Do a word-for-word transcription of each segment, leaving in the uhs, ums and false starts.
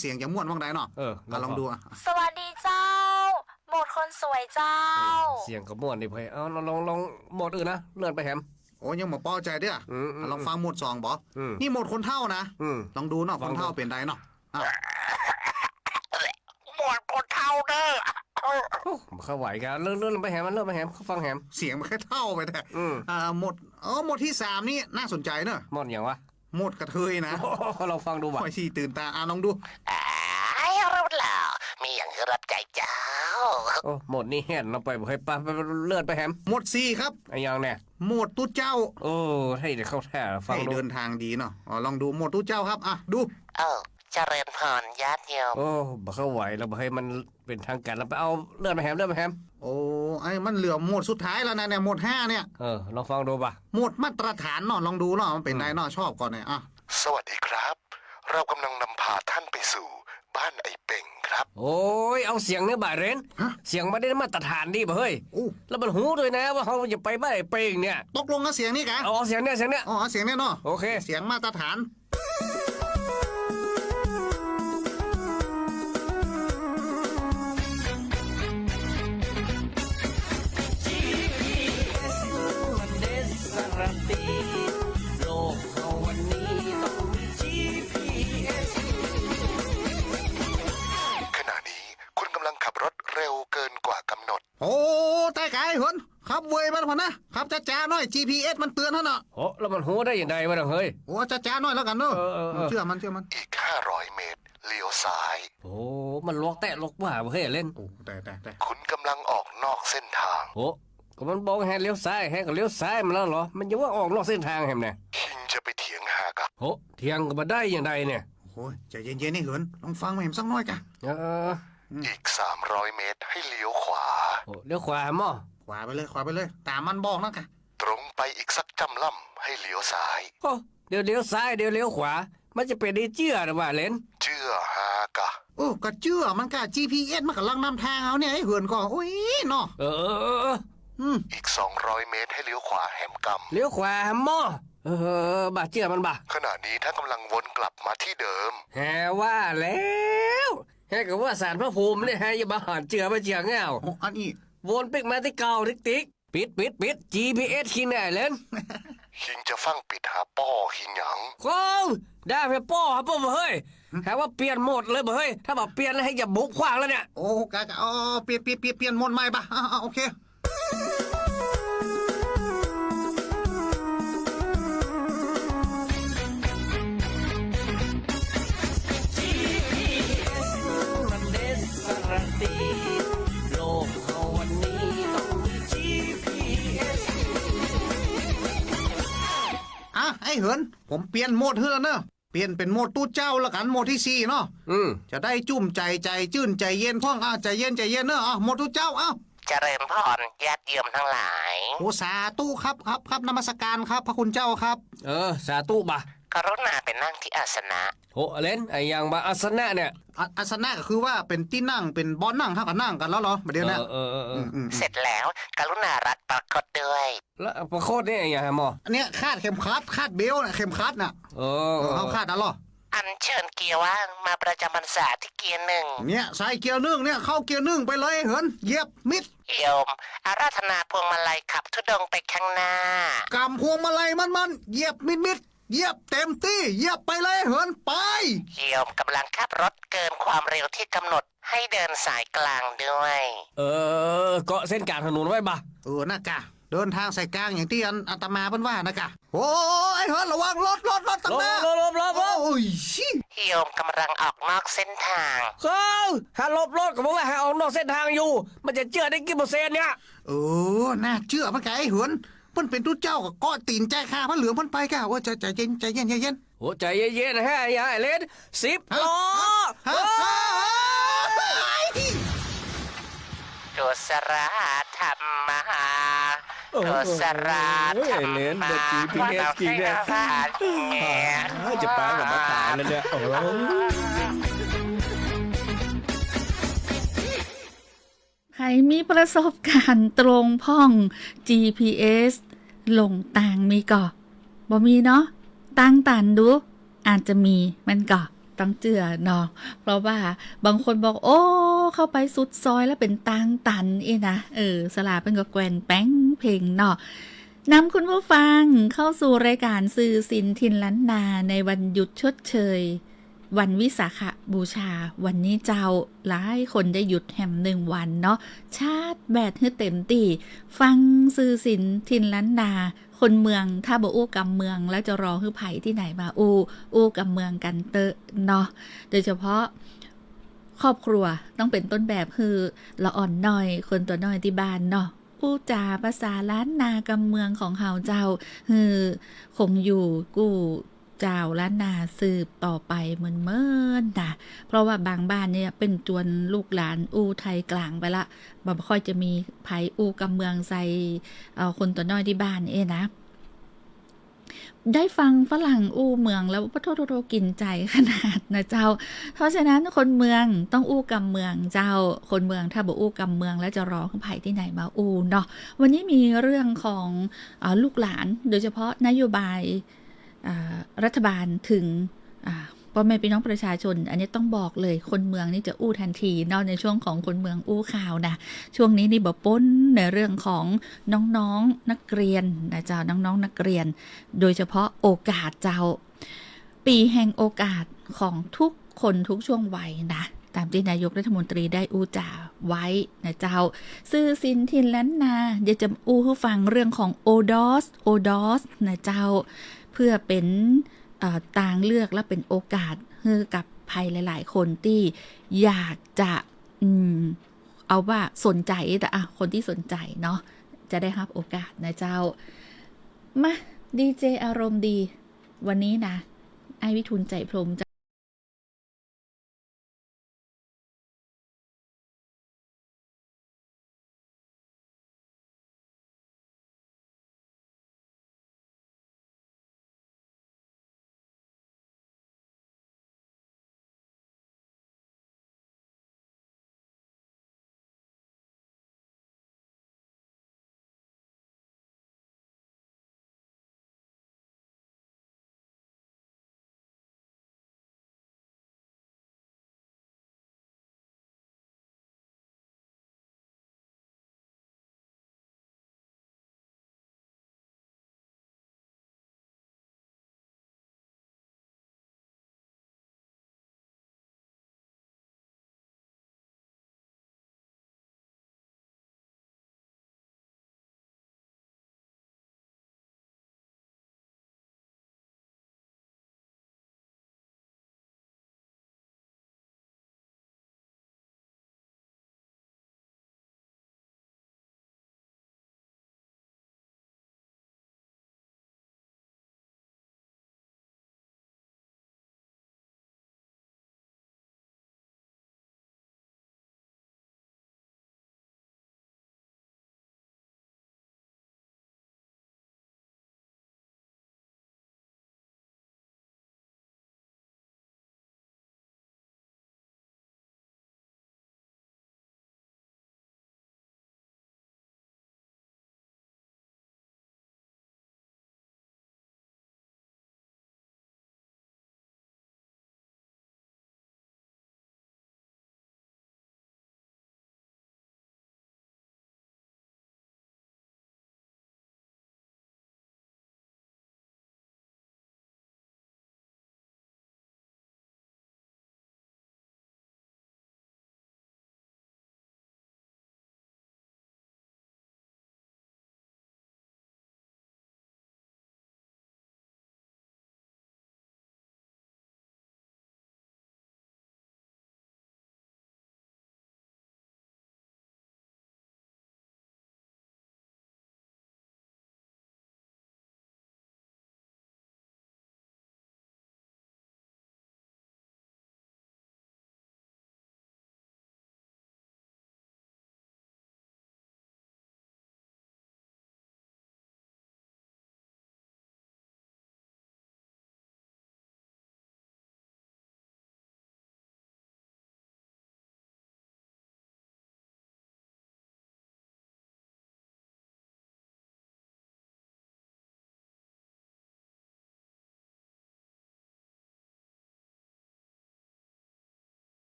เสียงจะม่วนว่างใดเนาะ เออ อ่ะ ลองดู ลองฟัง อ่ะ สวัสดีเจ้า หมดคนสวยเจ้า เออ เสียงก็ม่วนดีเพ่ย เอา ลอง ลอง ลองหมดอื่นนะ เลื่อนไปแหม โอ้ ยังบ่ปอใจเตื้อ อืม อืม อ่ะ ลองฟังหมดสองบ่ อืม นี่หมดคนเฒ่านะ อืม ลองดูเนาะ ฟังดู คนเฒ่าเป๋นใดเนาะ อ่ะ หมดคนเฒ่าเด้อ โอ้ บ่ค่อยไหวกัน เลื่อน เลื่อนไปแหม มันเลื่อนไปแหม ฟังแหม เสียงมันแค่เฒ่าไปแต่ อืม อ่า หมด เออ หมดตี้สามนี่น่าสนใจเนาะ หมดหยังวะ หมดกระเทยนะ โอ้ ลองฟังดูว่ะ ค่อยสิตื่นตา อ่ะ ลองดู อ้าย รูปหล่อ มีหยังหื้อรับใจ๊เจ้า โอ้ หมดนี่แหนเนาะ ไปบ่ เฮ้ย ไป ไป ไป เลื่อนไปแหม หมดสี่ครับ อะหยังเนี่ย หมดตุ๊เจ้า โอ้ ให้ได้เข้าท่า ฟังดู ให้เดินทางดีเนาะ อ๋อ ลองดู หมดตุ๊เจ้าครับ อ่ะ ดู เออ เจริญพรญาติโยม โอ้ บ่ค่อยไหวแล้ว บ่ เฮ้ย มันเป๋นทางการแล้ว ไปเอา เลื่อนไปแหม เลื่อนไปแหม โอ้ ไอ้มันเหลือหมดสุดท้ายแล้วนะเนี่ย หมดห้าเนี่ย เออ ลองฟังดูป่ะ หมดมาตรฐานเนาะ ลองดูเนาะ มันเป๋นใดเนาะ อืม ชอบก่อนเนี่ย อ่ะ สวัสดีครับ เรากำลังนำพาท่านไปสู่บ้านไอ้เป่งครับ โอ้ย เอาเสียงเนี่ยบ่าเรน ฮะ เสียงมันได้มาตรฐานดีบ่าเฮ้ย โอ้ แล้วมันฮู้ด้วยนะว่าเฮาจะไปบ้านไอ้เป่งเนี่ย ตกลงเอาเสียงนี่กะ เอา เอาเสียงเนี่ย เสียงเนี่ย อ๋อ เอาเสียงเนี่ยเนาะ โอเค เสียงมาตรฐาน จีพีเอส มันเด็ดสารตี โลกเฮาวันนี้ต้องมีจีพีเอส ขณะนี้คุณกำลังขับรถเร็วเกินกว่ากำหนด โอ้ ต๋ายก๋ายเหิน ขับเว่ยไปแล้วพ่อนะ ขับจ๊าๆ หน้อย จีพีเอส มันเตือนหั้นเนาะ โอ้ แล้วมันฮู้ได้ยังไงวะเนี่ยเฮ้ย โอ้ จ๊าๆ หน้อยแล้วกั๋นเนาะ เออ เออ เออ เจื้อมัน เจื้อมัน อีกห้าร้อยเมตร เลี้ยวซ้าย โอ้ มันลวกแต๊ลวกว่าบ่าเฮ้ยเล่น โอ้ ต๋าย ต๋าย ต๋าย คุณกำลังออกนอกเส้นทาง โอ้ ก็มันบอกแฮะเลี้ยวซ้าย แฮะก็เลี้ยวซ้ายมาแล้วเหรอ มันจะว่าออกนอกเส้นทางแหมเนี่ย คิงจะไปเถียงหากั๋น โอ้ เถียงก็บ่ได้ยังไงเนี่ย โอ้ย ใจ๋เย็นๆ นี่เหิน ลองฟังมาแหมสักหน้อยกะ เออ อืม อีกสามร้อยเมตรให้เลี้ยวขวา โอ้ เลี้ยวขวาหม้อ ขวาไปเลย ขวาไปเลย ต๋ามมันบอกนั่นกะ ตรงไปอีกสักจ้ำล่ำให้เลี้ยวซ้าย โอ้ เดี๋ยวเลี้ยวซ้าย เดี๋ยวเลี้ยวขวา มันจะเป๋นได้เจื้อหรือว่าเล่น เจื้อหากะ โอ้ ก็เจื้อมันกะ จีพีเอส มันก๋ำลังนำทางเฮาเนี่ย ไอ้เหินก็ โอ้ย เนาะ เออ เออ เออ เออ อืม อีกสองร้อยเมตรให้เลี้ยวขวาแหมกำ เลี้ยวขวาแหมหม้อ เออ บ่าเจื้อมันบ่า ขณะนี้ท่านกำลังวนกลับมาที่เดิม แฮะ ว่าแล้ว แฮะ ก็ว่าศาลพระภูมิเนี่ย แฮะ อย่ามาหันเจื้อมาเจื้อเงา โอ้ อันนี้ วนปิ๊กมาตี้เก่าติ๊กๆ ปิด ปิด ปิด จีพีเอส คิงเนี่ยเล่น คิงจะฟั่งปิดหาป้อคิงหยัง โอ้ ได้ไปป้อหาป้อบ่าเฮ้ย หาว่าเปลี่ยนโหมดเลยบ่าเฮ้ย ถ้าบ่าเปลี่ยนแล้วแฮะจะบุกขว้างแล้วเนี่ย โอ้ กะ กะ อ๋อ เปลี่ยน เปลี่ยน เปลี่ยน เปลี่ยนโหมดใหม่บ่า อ่ะ อ่ะ โอเค จีพีเอส มันเด็ดสารตี โลกเฮาวันนี้ต้องมีจีพีเอส อ่ะ ไอ้เหิน ผมเปลี่ยนโหมดหื้อแล้วเนอะ เปลี่ยนเป๋นโหมดตุ๊เจ้าละกั๋น โหมดตี้สี่เนาะ อืม จะได้จุ่มใจ๋ ใจ๋จื้น ใจ๋เย็นพ่อง อ่ะ ใจ๋เย็น ใจ๋เย็นเนอะ อ่ะ โหมดตุ๊เจ้า เอ้า เจริญพรญาติโยมทั้งหลาย โอ้ สาธุครับ ครับ ครับ นมัสการครับ พระคุณเจ้าครับ เออ สาธุบ่า กรุณาไปนั่งที่อาสนะ โห เล่น อะหยังบ่า อาสนะเนี่ย อ่ะ อาสนะก็คือว่าเป๋นตี้นั่ง เป๋นเบาะนั่ง เฮาก็นั่งกั๋นแล้วเหรอ บ่าเดี่ยวเนี่ย เออ เออ เออ เออ อืม อืม เสร็จแล้ว กรุณารัดประคตด้วย แล้วประคตนี่อะหยังหม้อ อันเนี้ยคาดเข็มขัด คาดเบลต์น่ะ เข็มขัดน่ะ เออ เออ เฮาคาดแล้วเหรอ อัญเชิญเกียร์ว่างมาประจำพรรษาที่เกียร์หนึ่ง เนี่ย ใส่เกียร์หนึ่งเนี่ย เข้าเกียร์หนึ่งไปเลยเหิน เหยียบมิด โยม อาราธนาพวงมาลัยขับธุดงค์ไปข้างหน้า กำพวงมาลัยมั่นๆ เหยียบมิดๆ เหยียบเต็มตี้ เหยียบไปเลยเหิน ไป โยมกำลังขับรถเกินความเร็วที่กำหนด ให้เดินสายกลางด้วย เออ เกาะเส้นกลางถนนไว้บ่า เออ นะกะ เดินทางสายกลางอย่างตี้อันอาตมาเปิ้นว่านะกะ โอ้ย เหิน ระวังรถ รถ รถตัดหน้า หลบ หลบ หลบ หลบ โอ้ย โยมกำลังออกนอกเส้นทาง เฮ้ย หาหลบรถก็บอกว่าหาออกนอกเส้นทางอยู่ มันจะเจื้อได้กี่เปอร์เซ็นต์เนี่ย เออ น่าเจื้อมันกะไอ้เหิน เปิ้นเป๋นตุ๊เจ้าก็เกาะตี๋นจ่ายค่าผ้าเหลืองเปิ้นไปกะ โอ้ย ใจ๋ ใจ๋เย็น ใจ๋เย็น ใจ๋เย็น โอ้ ใจ๋เย็นๆ นะฮะ อย่าให้เล่น สิบล้อ ฮะ ฮะ ฮะ ฮะ ฮะ กุศลธรรมะ เออ กุศลธรรมะ เออ เล่นแบบ จีพีเอส จริงเนี่ย เออ จะปากับมาตายแล้วเนี่ย โอ้โห ใผมีประสบการณ์ตรงพ่อง จีพีเอส หลงตางมีก่อ บ่มีเนาะ ตั้งตันดู อาจจะมี แม่นก่อ ต้องเจื้อเนาะ เพราะว่าบางคนบอก โอ้ เข้าไปสุดซอยแล้วเป๋นตางตันอี้นะ เออ สลาเปิ้นก็แกว่งแป๋งเป๋งเนาะ นำคุณผู้ฟังเข้าสู่รายก๋านสื่อศิลป์ถิ่นล้านนาในวันหยุดชดเชย วันวิสาขบูชา วันนี้เจ้า หลายคนได้หยุดแหมหนึ่งวันเนาะ ชาร์จแบตหื้อเต๋มตี้ ฟังสื่อศิลป์ถิ่นล้านนา คนเมืองถ้าบ่อู้กำเมืองแล้วจะรอหื้อใผตี้ไหนมาอู้ อู้กำเมืองกั๋นเต๊อะเนาะ โดยเฉพาะครอบครัวต้องเป๋นต้นแบบหื้อละอ่อนน้อย คนตั๋วน้อยตี้บ้านเนาะ อู้จ๋าภาษาล้านนากำเมืองของเฮาเจ้า หื้อคงอยู่กู้ จาวล้านนาสืบต่อไปเหมือนๆ นะ เพราะว่าบางบ้านเนี่ยเปิ้นจวนลูกหลานอู้ไทยก๋างไปละ บ่ค่อยจะมีใผอู้กำเมืองใส่ เอ่อ คนตั๋วน้อยตี้บ้านเอ้ยนะ ได้ฟังฝรั่งอู้เมืองแล้ว ปะโถ โถ โถ กิ๋นใจ๋ขนาดนะเจ้า เพราะฉะนั้นคนเมืองต้องอู้กำเมืองเจ้า คนเมืองถ้าบ่อู้กำเมืองแล้วจะรอใผตี้ไหนมาอู้เนาะ วันนี้มีเรื่องของ เอ่อ ลูกหลาน โดยเฉพาะนโยบาย อ่า รัฐบาลถึง อ่า ป้อแม่ปี้น้องประชาชน อันนี้ต้องบอกเลย คนเมืองนี่จะอู้ทันทีเนาะ ในช่วงของคนเมืองอู้ข่าวนะ ช่วงนี้นี่บ่ป๊นในเรื่องของน้องๆ นักเรียนนะเจ้า น้องๆ นักเรียน โดยเฉพาะโอกาสเจ้า ปี๋แห่งโอกาสของทุกคนทุกช่วงวัยนะ ต๋ามตี้นายกรัฐมนตรีได้อู้จ๋าไว้นะเจ้า สื่อศิลป์ถิ่นล้านนา เดี๋ยวจะอู้หื้อฟังเรื่องของ โอดอส โอดอส นะเจ้า เพื่อเป๋น เอ่อ ตางเลือกและเป๋นโอกาสหื้อกับใผหลายๆ คนตี้อยากจะ อืม เอาว่าสนใจ๋ แต่ อ่ะ คนตี้สนใจ๋เนาะ จะได้ฮับโอกาสนะเจ้า มา ดีเจอารมณ์ดี วันนี้นะ อ้ายวิทูล ใจ๋พรหม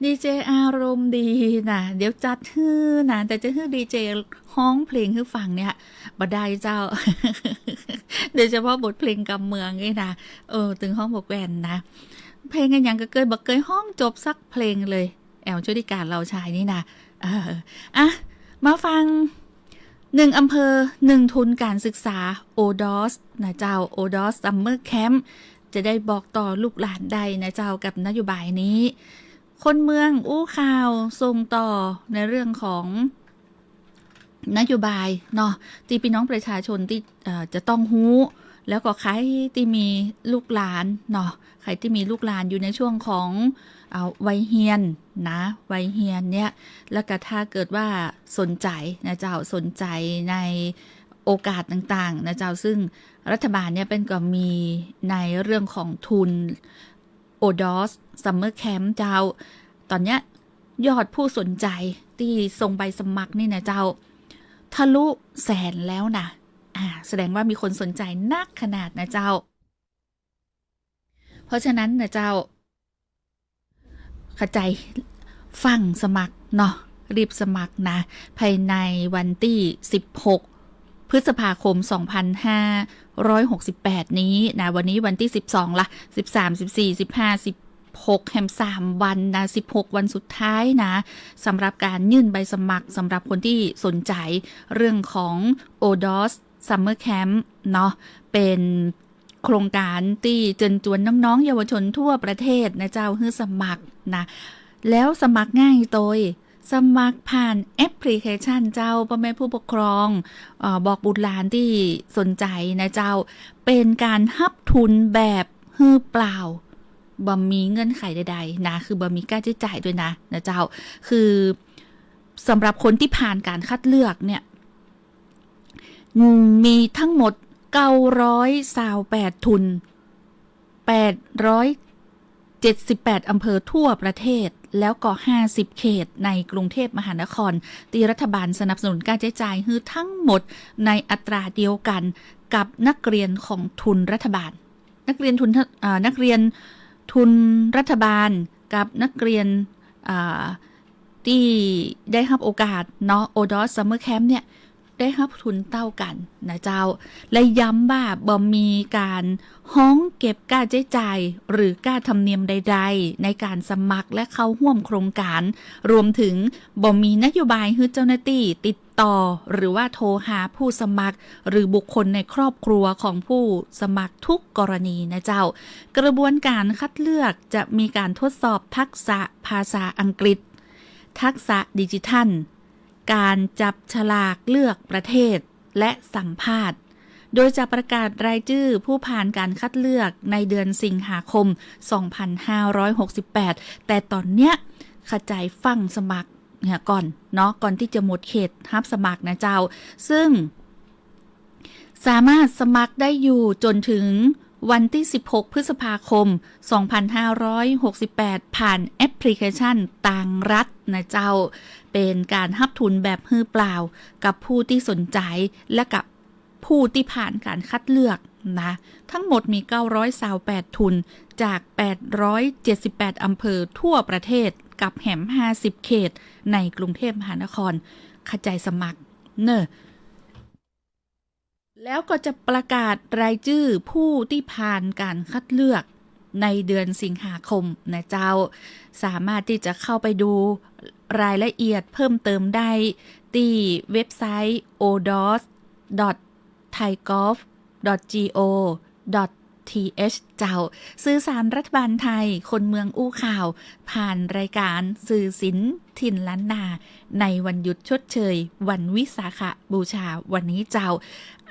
ดีเจอารมณ์ดีนะ เดี๋ยวจัดหื้อนะ แต่จะหื้อดีเจฮ้องเพลงหื้อฟังเนี่ยบ่ได้เจ้า โดยเฉพาะบทเพลงกำเมืองนี่นะ เออ ตึงฮ้องบ่แกว่นนะ เพลงอะหยังก็เกยบ่เกยฮ้องจบสักเพลงเลย แอวโชติกา ลาวชายนี่นะ เออ อ่ะ มาฟัง หนึ่งอำเภอ หนึ่งทุนการศึกษา โอดอส นะเจ้า โอดอส Summer Camp จะได้บอกต่อลูกหลานได้นะเจ้า กับนโยบายนี้ คนเมืองอู้ข่าวส่งต่อในเรื่องของนโยบายเนาะ ตี้พี่น้องประชาชนตี้ เอ่อ จะต้องฮู้ แล้วก็ใครตี้มีลูกหลานเนาะ ใครตี้มีลูกหลานอยู่ในช่วงของ เอ่อ วัยเฮียนนะ วัยเฮียนเนี่ย แล้วก็ถ้าเกิดว่าสนใจ๋นะเจ้า สนใจ๋ในโอกาสต่างๆ นะเจ้า ซึ่งรัฐบาลเนี่ยเปิ้นก็มีในเรื่องของทุน โอดอส Summer Camp เจ้า ต๋อนเนี้ยยอดผู้สนใจ๋ตี้ส่งใบสมัครนี่นะเจ้า ทะลุแสนแล้วนะ อ่า แสดงว่ามีคนสนใจ๋นักขนาดนะเจ้า เพราะฉะนั้นนะเจ้า ขะใจ๋ฟั่งสมัครเนาะ รีบสมัครนะ ภายในวันตี้ สิบหก พฤษภาคม สองพันห้าร้อยหกสิบแปด นี้นะ วันนี้วันตี้ สิบสอง ละ สิบสาม สิบสี่ สิบห้า สิบหก แหมสามวันนะ สิบหก วันสุดท้ายนะ สำหรับก๋านยื่นใบสมัคร สำหรับคนตี้สนใจ๋เรื่องของ โอดอส Summer Camp เนาะ เป๋นโครงก๋านตี้เจิญจวนน้องๆ เยาวชนทั่วประเทศนะเจ้า หื้อสมัครนะ แล้วสมัครง่ายโตย สมัครผ่านแอปพลิเคชันเจ้า ป้อแม่ผู้ปกครอง เอ่อ บอกบุตรหลานตี้สนใจ๋นะเจ้า เป๋นก๋านฮับทุนแบบหื้อเปล่า บ่มีเงื่อนไขใดๆ นะ คือบ่มีค่าใจ๊จ่ายตวยนะ นะเจ้า คือสำหรับคนตี้ผ่านก๋านคัดเลือกเนี่ย อืม มีทั้งหมด เก้าร้อยซาวแปด ทุน แปดร้อยเจ็ดสิบแปด อำเภอทั่วประเทศ แล้วก็ ห้าสิบ เขตในกรุงเทพมหานคร ตี้รัฐบาลสนับสนุนค่าใจ๊จ่ายหื้อทั้งหมดในอัตราเดียวกั๋นกับนักเรียนของทุนรัฐบาล นักเรียนทุน เอ่อ นักเรียนทุนรัฐบาลกับนักเรียน อ่า ตี้ได้ฮับโอกาสเนาะ โอดอส Summer Camp เนี่ย ได้ฮับทุนเต้ากั๋นนะเจ้า และย้ำว่าบ่มีก๋านฮ้องเก็บค่าใจ๊จ่ายหรือค่าธรรมเนียมใดๆ ในก๋านสมัครและเข้าฮ่วมโครงก๋าน รวมถึงบ่มีนโยบายหื้อเจ้าหน้าตี้ติดต่อหรือว่าโทรหาผู้สมัครหรือบุคคลในครอบครัวของผู้สมัครทุกกรณีนะเจ้า กระบวนก๋านคัดเลือกจะมีก๋านทดสอบทักษะภาษาอังกฤษ ทักษะดิจิทัล ก๋านจับฉลากเลือกประเทศ และสัมภาษณ์ โดยจะประกาศรายจื้อผู้ผ่านก๋านคัดเลือกในเดือนสิงหาคม สองพันห้าร้อยหกสิบแปด แต่ต๋อนเนี้ยขะใจ๋ฟั่งสมัครเนี่ยก่อนเนาะ ก่อนตี้จะหมดเขตฮับสมัครนะเจ้า ซึ่ง สามารถสมัครได้อยู่จ๋นถึงวันตี้ สิบหก พฤษภาคม สองพันห้าร้อยหกสิบแปด ผ่านแอปพลิเคชันตางรัฐนะเจ้า เป๋นก๋านฮับทุนแบบหื้อเปล่ากับผู้ตี้สนใจ๋และกับผู้ตี้ผ่านก๋านคัดเลือกนะ ทั้งหมดมี เก้าร้อยซาวแปด ทุน จาก แปดร้อยเจ็ดสิบแปด อำเภอทั่วประเทศ กับแหม ห้าสิบ เขตในกรุงเทพมหานคร ขะใจ๋สมัครเน่อ แล้วก็จะประกาศรายจื้อผู้ตี้ผ่านก๋านคัดเลือกในเดือนสิงหาคมนะเจ้า สามารถตี้จะเข้าไปดูรายละเอียดเพิ่มเติมได้ตี้เว็บไซต์ โอดอส ดอท ไทยกอล์ฟ ดอท จีโอ ดอท ทีเอช เจ้า สื่อสารรัฐบาลไทย คนเมืองอู้ข่าว ผ่านรายก๋านสื่อศิลป์ถิ่นล้านนา ในวันหยุดชดเชยวันวิสาขบูชาวันนี้เจ้า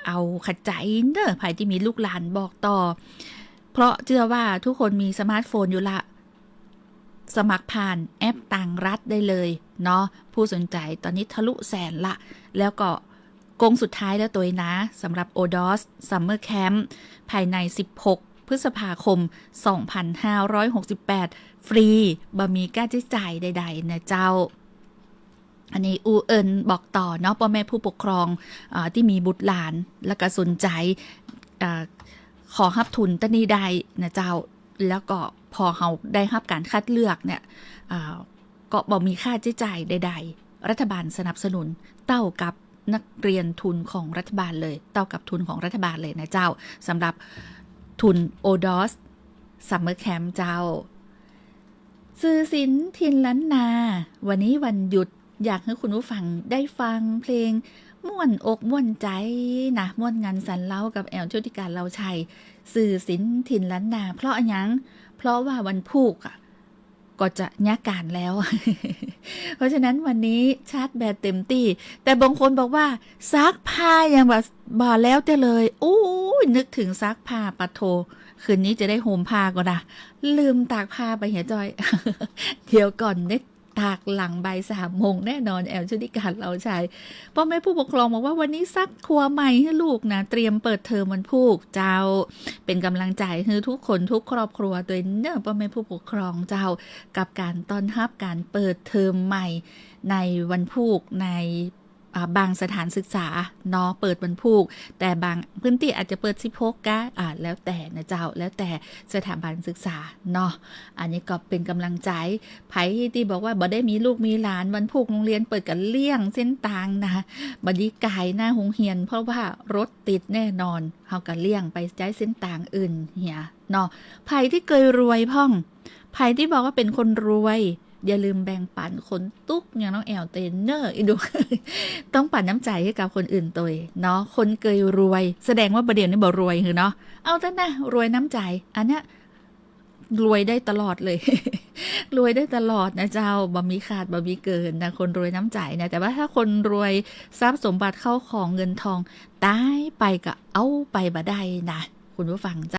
เอาขะใจ๋เน่อ ใผตี้มีลูกหลานบอกต่อ เพราะเจื้อว่าทุกคนมีสมาร์ทโฟนอยู่ละ สมัครผ่านแอปตางรัฐได้เลยเนาะ ผู้สนใจ๋ต๋อนนี้ทะลุแสนละ แล้วก็โก๊งสุดท้ายแล้วตวยนะ สำหรับ โอดอส Summer Camp ภายใน สิบหก พฤษภาคม สองพันห้าร้อยหกสิบแปด ฟรี บ่มีค่าใจ๊จ่ายใดๆ นะเจ้า อันนี้อู้เอิ้นบอกต่อเนาะ ป้อแม่ผู้ปกครอง เอ่อ ตี้มีบุตรหลาน แล้วก็สนใจ๋ เอ่อ ขอฮับทุนตะนี้ได้นะเจ้า แล้วก็ พอเฮาได้ฮับก๋านคัดเลือกเนี่ย อ่า ก็บ่มีค่าใจ๊จ่ายใดๆ รัฐบาลสนับสนุนเต้ากับนักเรียนทุนของรัฐบาลเลย เต้ากับทุนของรัฐบาลเลยนะเจ้า สำหรับทุน โอดอส Summer Camp เจ้า สื่อศิลป์ถิ่นล้านนา วันนี้วันหยุด อยากหื้อคุณผู้ฟังได้ฟังเพลงม่วนอกม่วนใจ๋นะ ม่วนงันสันเล้ากับแอล โชติกา เลาชัย สื่อศิลป์ถิ่นล้านนา เพราะอะหยัง เพราะว่าวันพูกอะ ก็จะเยียะก๋านแล้ว เพราะฉะนั้นวันนี้ชาร์จแบตเต็มตี้ แต่บางคนบอกว่าซักผ้ายังบ่ บ่แล้วเต้อเลย อู้ย นึกเถิงซักผ้า ปะโธ คืนนี้จะได้ห่มผ้าก่อนะ ลืมตากผ้าไปเหียจ้อย เดี๋ยวก่อน ได้ตากหลังบ่ายสามโมงแน่นอน แอล โชติกา เลาชัย ป้อแม่ผู้ปกครองบอกว่าวันนี้ซักครัวใหม่หื้อลูกนะ เตรียมเปิดเทอมวันพูกเจ้า เป๋นก๋ำลังใจ๋หื้อทุกคนทุกครอบครัวตวยเน่อ ป้อแม่ผู้ปกครองเจ้า กับก๋านต้อนฮับก๋านเปิดเทอมใหม่ในวันพูกใน อ่า บางสถานศึกษาเนาะ เปิดวันพูก แต่บางพื้นตี้อาจจะเปิดสิบหกกะ อ่า แล้วแต่นะเจ้า แล้วแต่สถาบันศึกษาเนาะ อันนี้ก็เป๋นก๋ำลังใจ๋ ใผตี้บอกว่าบ่ได้มีลูกมีหลาน วันพูกโฮงเฮียนเปิดก็เลี่ยงเส้นตางนะ บ่ดีก๋ายหน้าโฮงเฮียน เพราะว่ารถติดแน่นอน เฮาก็เลี่ยงไปใจ๊เส้นตางอื่นเหียเนาะ ใผตี้เกยรวยพ่อง ใผตี้บอกว่าเป๋นคนรวย อย่าลืมแบ่งปั๋นคนตุ๊กข์อย่างน้องแอลเตยเน่อ อีกดู ต้องปั๋นน้ำใจ๋หื้อกับคนอื่นตวยเนาะ คนเกยรวย แสดงว่าบ่าเดี่ยวนี้บ่รวยหื้อเนาะ เอาเต๊อะนะ รวยน้ำใจ๋ อันเนี้ย รวยได้ตลอดเลย รวยได้ตลอดนะเจ้า บ่มีขาดบ่มีเกินนะ คนรวยน้ำใจ๋นะ แต่ว่าถ้าคนรวยทรัพย์สมบัติเข้าของเงินทอง ต๋ายไปก็เอาไปบ่ได้นะ คุณผู้ฟังเจ้า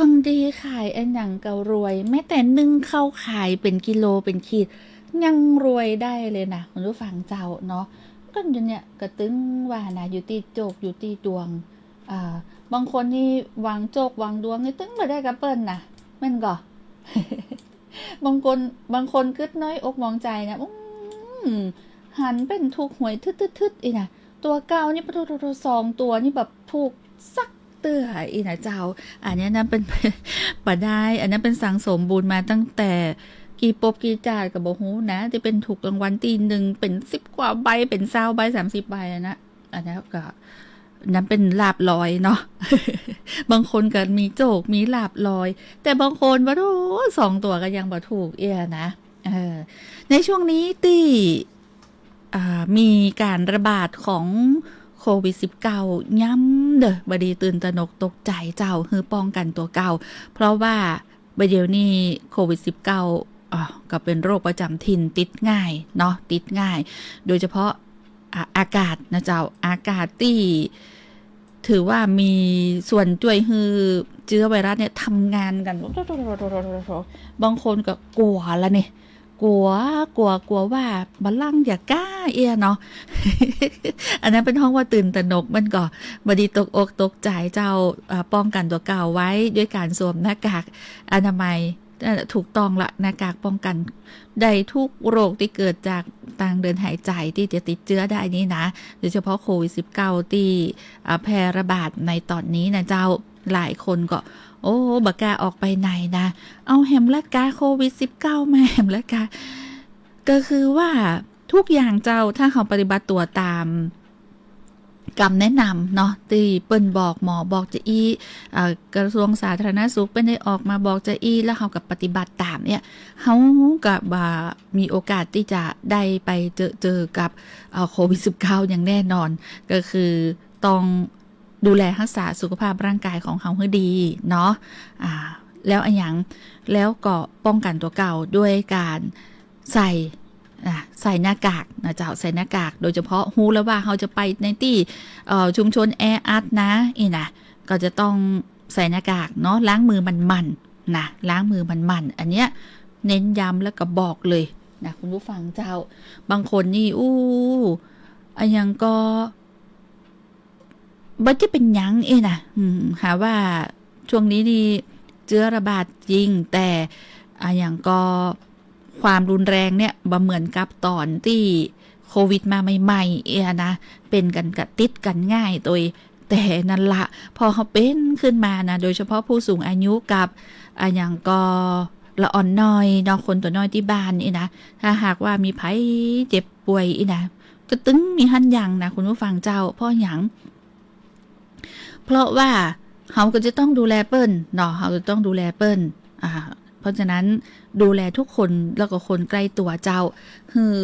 บางทีขายอะหยังก็รวย แม้แต่นึ่งข้าวขายเป๋นกิโลเป๋นขีด ยังรวยได้เลยนะ คุณผู้ฟังเจ้าเนาะ ก็อยู่เนี่ย ก็ตึงว่านะ อยู่ตี้โจค อยู่ตี้ดวง อ่า บางคนนี่หวังโจคหวังดวงนี่ตึงบ่ได้กับเปิ้นนะ แม่นก่อ บางคน บางคนกึ๊ดน้อยอกหมองใจ๋นะ อืม หันเป๋นถูกหวยทึดๆๆ อี้นะ ตั๋วเก่านี่ปะโถๆๆ สองตั๋วนี่แบบถูกสักเตื้ออี้นะเจ้า อันเนี้ยนั้นเป๋น บ่ได้ อันนั้นเป๋นสั่งสมบุญมาตั้งแต่กี่ภพกี่จาติก็บ่ฮู้นะ ตี้เป๋นถูกรางวัลตี้นึ่งเป๋นสิบกว่าใบ เป๋นซาวใบ สามสิบใบอะนะ อันนั้นก็ นั้นเป๋นลาภลอยเนาะ บางคนก็มีโจค มีลาภลอย แต่บางคนปะโถ สองตั๋วก็ยังบ่ถูกเอี้ยนะ เออ ในช่วงนี้ตี้ อ่า มีก๋านระบาดของโควิดสิบเก้า ย้ำเด้อ บ่ดีตื่นตระหนกตกใจ๋เจ้า หื้อป้องกั๋นตั๋วเก่า เพราะว่าบ่าเดี่ยวนี้โควิดสิบเก้า อ่า ก็เป๋นโรคประจ๋ำถิ่น ติดง่ายเนาะ ติดง่าย โดยเฉพาะ อ่า อากาศนะเจ้า อากาศตี้ ถือว่ามีส่วนจ้วยหื้อเจื๊อไวรัสเนี่ยทำงานกั๋น บางคนก็กั๋วละนี่ กั๋ว กั๋ว กั๋วว่าบ่าลังยะก้าเอี้ยเนาะ อันนั้นเปิ้นฮ้องว่าตื่นตระหนก มันก็บ่ดีตกอกตกใจ๋เจ้า อ่า ป้องกั๋นตั๋วเก่าไว้ด้วยก๋านสวมหน้ากากอนามัย เอ่อ ถูกต้องละ หน้ากากป้องกั๋นได้ทุกโรคตี้เกิดจากตางเดินหายใจ๋ตี้จะติดเจื๊อได้นี่นะ โดยเฉพาะโควิดสิบเก้าตี้ อ่า แพร่ระบาดในต๋อนนี้นะเจ้า หลายคนก็ โอ้ บ่กล้าออกไปไหนนะ เอาแหมละกา โควิดสิบเก้ามาแหมละกา ก็คือว่าทุกอย่างเจ้า ถ้าเฮาปฏิบัติตั๋วต๋าม กำแนะนำเนาะ ตี้เปิ้นบอก หมอบอกจาอี้ เอ่อ กระทรวงสาธารณสุขเปิ้นได้ออกมาบอกจาอี้ แล้วเฮาก็ปฏิบัติต๋ามเนี่ย เฮาก็บ่มีโอกาสตี้จะได้ไปเจอ เจอกับ เอ่อ โควิดสิบเก้าอย่างแน่นอน ก็คือต้องดูแลฮักษาสุขภาพร่างกายของเฮาหื้อดีเนาะ อ่า แล้วอะหยัง แล้วก็ป้องกั๋นตั๋วเก่าด้วยก๋าน ใส่ อ่ะ ใส่หน้ากากนะเจ้า ใส่หน้ากาก โดยเฉพาะฮู้แล้วว่าเฮาจะไปในตี้ เอ่อ ชุมชนแออัดนะ อี้นะ ก็จะต้องใส่หน้ากากเนาะ ล้างมือหมั่นๆ นะ ล้างมือหมั่นๆ อันเนี้ยเน้นย้ำแล้วก็บอกเลยนะ คุณผู้ฟังเจ้า บางคนนี่ อู้ อะหยังก็ บ่จะเป๋นหยังอี้นะ อืม หาว่าช่วงนี้นี่เจื๊อระบาดจริง แต่ อะหยังก็ความรุนแรงเนี่ยบ่เหมือนกับต๋อนตี้โควิดมาใหม่ๆ เอี้ยนะ เป๋นกั๋นก็ติดกั๋นง่ายตวย แต่นั้นละ พอเฮาเป๋นขึ้นมานะ โดยเฉพาะผู้สูงอายุกับ อะหยังก็ละอ่อนน้อยเนาะ คนตั๋วน้อยตี้บ้านอี้นะ ถ้าหากว่ามีใผเจ็บป่วยอี้นะ ก็ตึงมีหั้นยังนะ คุณผู้ฟังเจ้า เพราะหยัง เพราะว่าเฮาก็จะต้องดูแลเปิ้นเนาะ เฮาจะต้องดูแลเปิ้น อ่า เพราะฉะนั้นดูแลทุกคน แล้วก็คนใกล้ตั๋วเจ้า หื้อ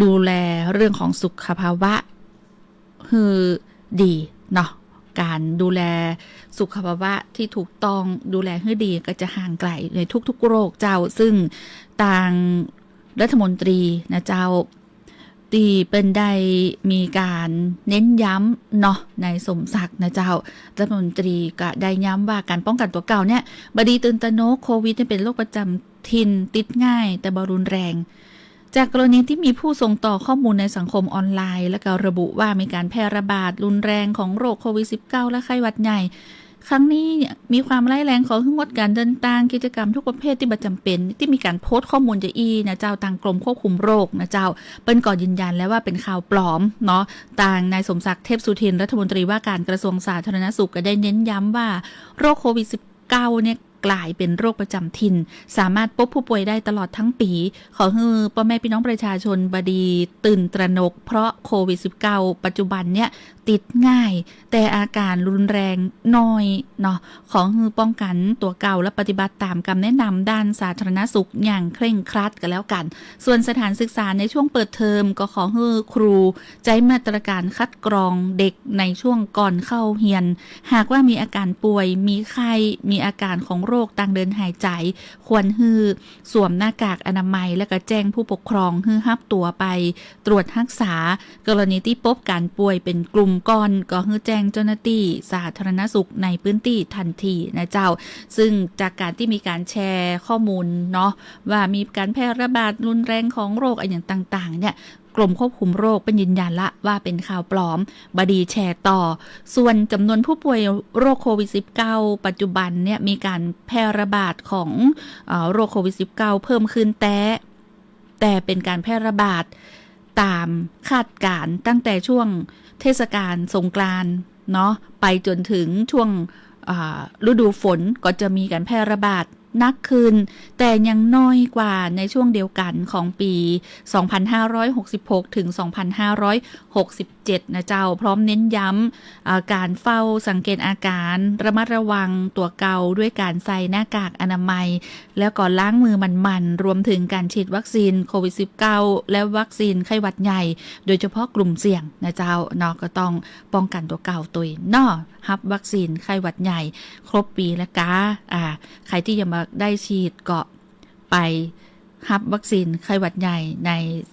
ดูแลเรื่องของสุขภาวะ หื้อดีเนาะ ก๋านดูแลสุขภาวะตี้ถูกต้อง ดูแลหื้อดีก็จะห่างไก๋ในทุกๆ โรคเจ้า ซึ่งตางรัฐมนตรีนะเจ้า ตี้เปิ้นได้มีก๋านเน้นย้ำเนาะ นายสมศักดิ์นะเจ้า รัฐมนตรีก็ได้ย้ำว่าก๋านป้องกั๋นตั๋วเก่าเนี่ย บ่ดีตื่นตระหนก โควิดเนี่ยเป๋นโรคประจ๋ำถิ่น ติดง่าย แต่บ่รุนแรง จากกรณีตี้มีผู้ส่งต่อข้อมูลในสังคมออนไลน์ และก็ระบุว่ามีก๋านแพร่ระบาดรุนแรงของโรคโควิดสิบเก้า และไข้หวัดใหญ่ ครั้งนี้เนี่ยมีความร้ายแรง ขอหื้องดก๋านเดินตาง กิจกรรมทุกประเภทตี้บ่จ๋ำเป๋น ตี้มีก๋านโพสต์ข้อมูลจาอี้นะเจ้า ตางกรมควบคุมโรคนะเจ้า เปิ้นก็ยืนยันแล้วว่าเป๋นข่าวปลอมเนาะ ตางนายสมศักดิ์ เทพสุทิน รัฐมนตรีว่าก๋านกระทรวงสาธารณสุขก็ได้เน้นย้ำว่าโรคโควิดสิบเก้าเนี่ย ก๋ายเป๋นโรคประจ๋ำถิ่น สามารถปบผู้ป่วยได้ตลอดทั้งปี๋ ขอหื้อป้อแม่ปี้น้องประชาชนบ่ดีตื่นตระหนก เพราะโควิดสิบเก้าปัจจุบันเนี่ยติดง่าย แต่อาก๋านรุนแรงน้อยเนาะ ขอหื้อป้องกั๋นตั๋วเก่าและปฏิบัติต๋ามกำแนะนำด้านสาธารณสุขอย่างเคร่งครัดก็แล้วกั๋น ส่วนสถานศึกษาในช่วงเปิดเทอมก็ขอหื้อครูใจ๊มาตรก๋านคัดกรองเด็กในช่วงก่อนเข้าเฮียน หากว่ามีอาก๋านป่วย มีไข้ มีอาก๋านของโรคตางเดินหายใจ๋ ควรหื้อสวมหน้ากากอนามัย และก็แจ้งผู้ปกครองหื้อฮับตั๋วไปตรวจฮักษา กรณีตี้ปบก๋านป่วยเป๋นกลุ่ม ก่อนก็หื้อแจ้งเจ้าหน้าตี้สาธารณสุขในพื้นตี้ทันทีนะเจ้า ซึ่งจากก๋านตี้มีก๋านแชร์ข้อมูลเนาะ ว่ามีก๋านแพร่ระบาดรุนแรงของโรคอะหยังต่างๆ เนี่ย กรมควบคุมโรคเปิ้นยืนยันละว่าเป๋นข่าวปลอม บ่ดีแชร์ต่อ ส่วนจ๋ำนวนผู้ป่วยโรคโควิดสิบเก้าปัจจุบันเนี่ยมีก๋านแพร่ระบาดของ เอ่อ โรคโควิดสิบเก้าเพิ่มขึ้นแต๊ แต่เป๋นก๋านแพร่ระบาดต๋ามคาดก๋ารณ์ตั้งแต่ช่วงเทศกาลสงกรานต์เนาะ ไปจ๋นเถิงช่วง อ่า ฤดูฝนก็จะมีก๋านแพร่ระบาดหนักขึ้น แต่ยังน้อยกว่าในช่วงเดียวกั๋นของปี๋ สองพันห้าร้อยหกสิบหก เถิง สองพันห้าร้อยหกสิบเจ็ด นะเจ้า พร้อมเน้นย้ำ อ่า ก๋านเฝ้าสังเกตอาก๋าร ระมัดระวังตั๋วเก่าด้วยก๋านใส่หน้ากากอนามัย แล้วก็ล้างมือหมั่นๆ รวมเถิงก๋านฉีดวัคซีนโควิดสิบเก้า และวัคซีนไข้หวัดใหญ่ โดยเฉพาะกลุ่มเสี่ยงนะเจ้า เนาะ ก็ต้องป้องกั๋นตั๋วเก่าตวยเนาะ ฮับวัคซีนไข้หวัดใหญ่ครบปี๋ละกา อ่า ใผตี้ยังบ่ได้ฉีดก็ไปฮับวัคซีนไข้หวัดใหญ่ใน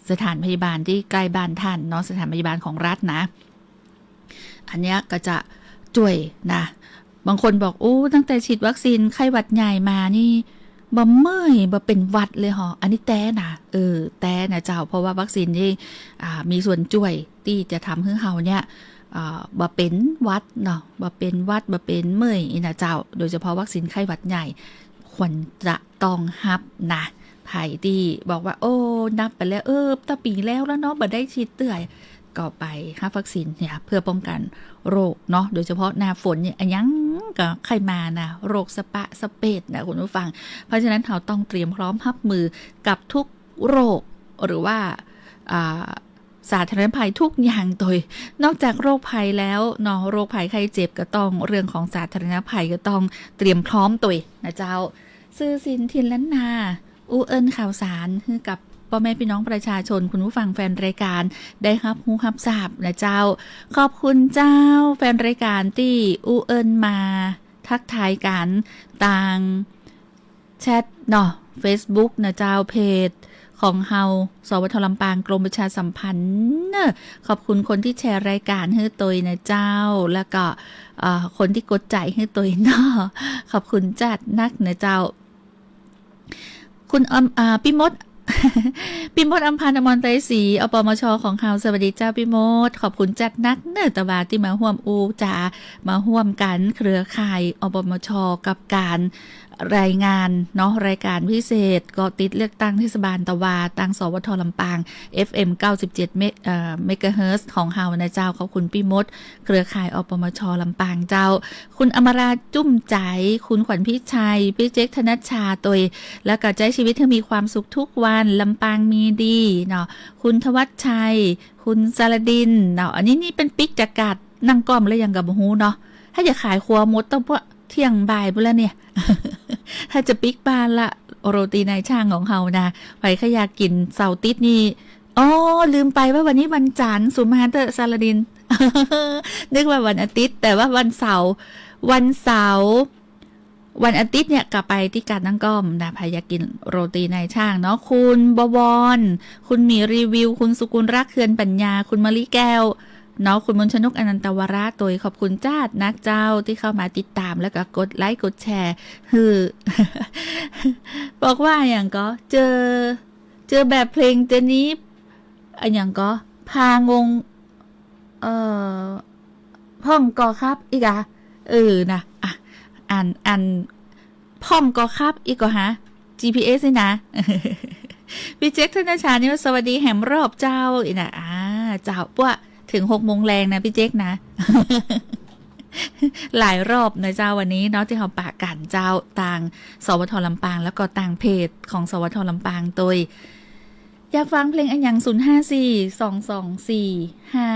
สถานพยาบาลตี้ใก้บ้านต้านเนาะ สถานพยาบาลของรัฐนะ อันเนี้ยก็จะจ้วยนะ บางคนบอก โอ้ ตั้งแต่ฉีดวัคซีนไข้หวัดใหญ่มานี่ บ่เมื่อย บ่เป๋นหวัดเลยหอ อันนี้แต๊นะ เออ แต๊นะเจ้า เพราะว่าวัคซีนนี่ อ่า มีส่วนจ้วยตี้จะทำหื้อเฮาเนี่ย อ่า บ่เป๋นหวัดเนาะ บ่เป๋นหวัด บ่เป๋นเมื่อยอี้นะเจ้า โดยเฉพาะวัคซีนไข้หวัดใหญ่ ควรจะต้องฮับนะ ใผตี้บอกว่า โอ้ นับไปแล้ว เออ ตั้งปี๋แล้วละเนาะ บ่ได้ฉีดเตื้อ ก็ไปฮับวัคซีนเนี่ย เพื่อป้องกั๋นโรคเนาะ โดยเฉพาะหน้าฝนเนี่ย อะหยังก็ใค่มานะ โรคสะปะสะเปดนะคุณผู้ฟัง เพราะฉะนั้นเฮาต้องเตรียมพร้อมฮับมือกับทุกโรค หรือว่า อ่า สาธารณภัยทุกอย่างตวย นอกจากโรคภัยแล้วเนาะ โรคภัยไข้เจ็บก็ต้อง เรื่องของสาธารณภัยก็ต้องเตรียมพร้อมตวยนะเจ้า ซื่อสินถิ่นล้านนา อู้เอิ้นข่าวสารหื้อกับป้อแม่ปี้น้องประชาชน คุณผู้ฟังแฟนรายก๋าน ได้ฮับฮู้ฮับทราบนะเจ้า ขอบคุณเจ้า แฟนรายก๋านตี้อู้เอิ้นมาทักทายกั๋นตางแชทเนาะ เฟซบุ๊กนะเจ้า เพจของเฮา สวท ลำปาง กรมประชาสัมพันธ์เนอะ ขอบคุณคนตี้แชร์รายก๋านหื้อตวยนะเจ้า แล้วก็ เอ่อ คนตี้กดใจ๋หื้อตวยเนาะ ขอบคุณจ๊าดนักนะเจ้า คุณอม อ่า ปี้มด ปี้มด อำพันธ์ อมรไตรศรี อปมช ของเฮา สวัสดีเจ้าปี้มด ขอบคุณจ๊าดนักเนอะ ตะวาตี้มาฮ่วมอู้จ๋า มาฮ่วมกั๋นเครือข่าย อปมช กับก๋านรายงานเนาะ รายก๋านพิเศษ เกาะติดเลือกตั้งเทศบาลตะวา ตาง สวท ลำปาง เอฟเอ็ม เก้าสิบเจ็ด เมก เอ่อ เมกะเฮิรตซ์ของเฮานะเจ้า ขอบคุณปี้มด เครือข่าย อปมช ลำปางเจ้า คุณอมราจุ้มใจ๋ คุณขวัญพิชัย ปี้เจ๊ก ธนัชชาตวย แล้วก็ใจ๊ชีวิตหื้อมีความสุขทุกวัน ลำปางมีดีเนาะ คุณธวัชชัย คุณสารดินเนาะ อันนี้นี่เป๋นปิ๊กจากก๋าดนั่งก้อมแล้วยังก็บ่ฮู้เนาะ ถ้าจะขายครัวหมดตั้งพวกเที่ยงบ่ายไปแล้วเนี่ย ถ้าจะปิ๊กบ้านละ โรตีนายช่างของเฮานะ ใผใค่อยากกิ๋นเสาร์อาติ๊ดนี่ อ๋อ ลืมไปว่าวันนี้วันจั๋นทร์ สุมาเตอร์สารดิน นึกว่าวันอาติ๊ด แต่ว่าวันเสาร์ วันเสาร์ วันอาติ๊ดเนี่ยก็ไปตี้ก๋าดนั่งก้อมนะ ใผอยากกิ๋นโรตีนายช่างเนาะ คุณบวร คุณหมีรีวิว คุณสุกุลรักษ์ เคือนปัญญา คุณมะลิแก้วเนาะ คุณมนชนก อนันตวระตวย ขอบคุณจ๊าดนักเจ้าตี้เข้ามาติดตาม แล้วก็กดไลก์กดแชร์หื้อ บอกว่าอะหยังก็ เจอ เจอแบบเพลงเจนี้ อะหยังก็ พางง เอ่อ พ่องก่อครับ อี้กา เออ นะ อ่ะ อ่าน อ่าน พ่องก่อครับ อี้กาฮะ จีพีเอส นี่นะ ปี้เจ๊ก ธนัชชานี่ว่า สวัสดีแหมรอบเจ้า อี้นะ อ่า เจ้า ปะ เถิงหกโมงแลงนะปี้เจ๊กนะ หลายรอบนะเจ้า วันนี้เนาะ ตี้เฮาปะกั๋นเจ้า ตาง สวท ลำปาง แล้วก็ตางเพจของ สวท ลำปางตวย อยากฟังเพลงอะหยัง ศูนย์ห้าสี่ สองสองสี่ ห้า